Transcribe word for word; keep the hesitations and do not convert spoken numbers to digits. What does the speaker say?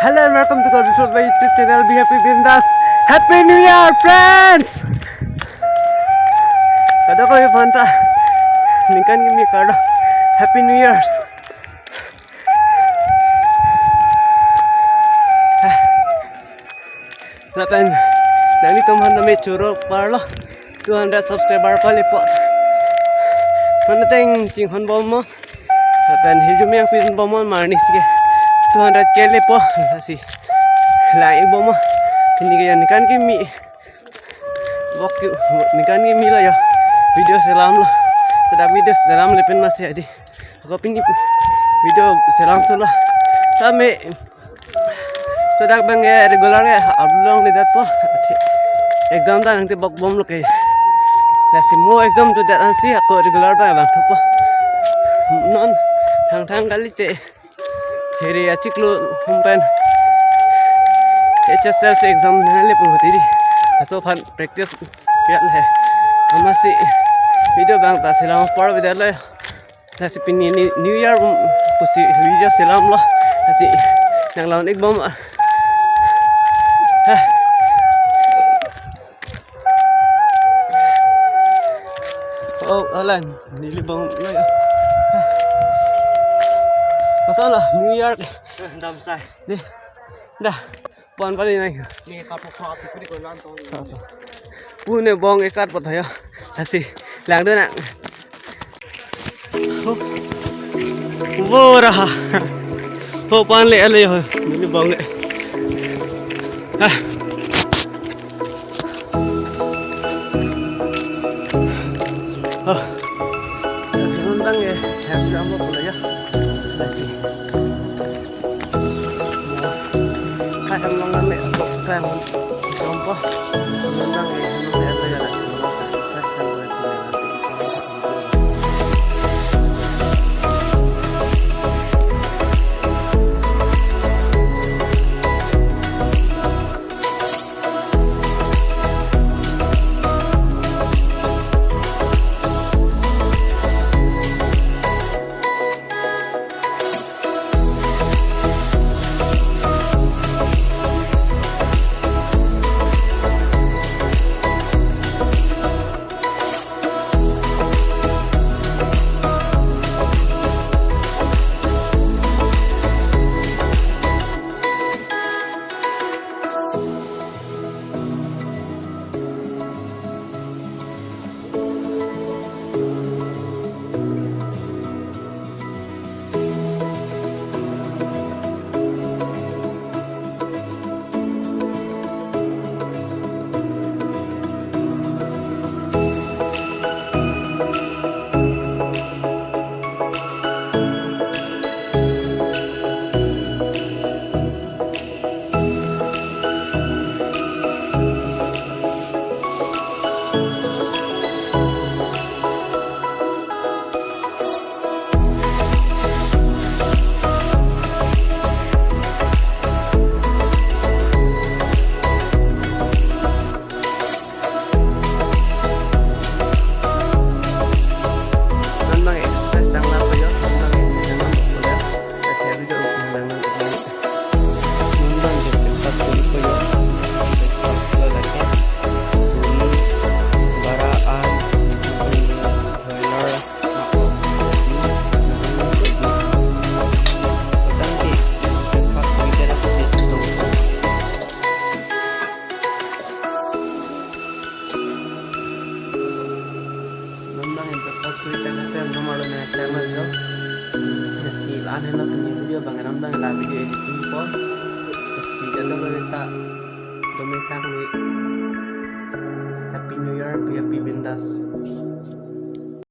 Hello and welcome to Karbiswar YouTube channel, Be Happy Bindas. Happy New Year, friends! Kadokave aphanta ningkan kimi kardom. Happy New Year's. Lapen nanglitum aphan tame choro parlo, two hundred subscriber palepo. Aphan ateng chinghon bomnon. Lapen hirjume nangpin bomnon, arnisi ke two hundred K lepo. Lasi lang-ik bomnon. Pini ke ningkan kimi, bok ki, ningkan kimi lo yo. Video selamlo. Dak video selamle pen masi adi. Ako pini video selam thulo. Tame ladak abang ke regular ke upload longledetpo. Exam ta nangtebok bomlo ke. Lasi mo exam chodet ansi ako regular abang vangthupo. Non thangthang kalite hiri achiklo atum pen H S L C exam nangle pu hoti di. Laso aphan practice piat le. Amatsi video abang ta selam apor video lo. Lasi pini ni New Year, um, pusi video selamlo. Lasi nang lang-ik bom. Ah. Oh, alan, neli bomlo ya. Ah. Masalah New Year. Damsai. Nih. Dah. Pon pali nang. Ni kapo kapo kuri ko lan to. Pune bong ekat pot hoyo. Lasi langdun nang. Bora. Ho pan le ale ho. Neli bong le. Ah. Ah. Lasi non bang ya. Harus kamu pula ya. Lasi. Kahem long nang le, kahem long. Jompo. Nang le, nang le, nang le. Non bang exercise tanglo po yo, non bang exercise tanglo po yo. Kasi hari do nang nang. Non bang exercise tanglo po yo. Exercise tanglo lagi. Buri, bara an, boiler. Non bang breakfast kuri tangte non arlo nang channel jo. Lasi la-an henlo pini video abang, non bang la video editing po. Lasi kadokave ta dome thakme. Happy New Year, Be Happy Bindas.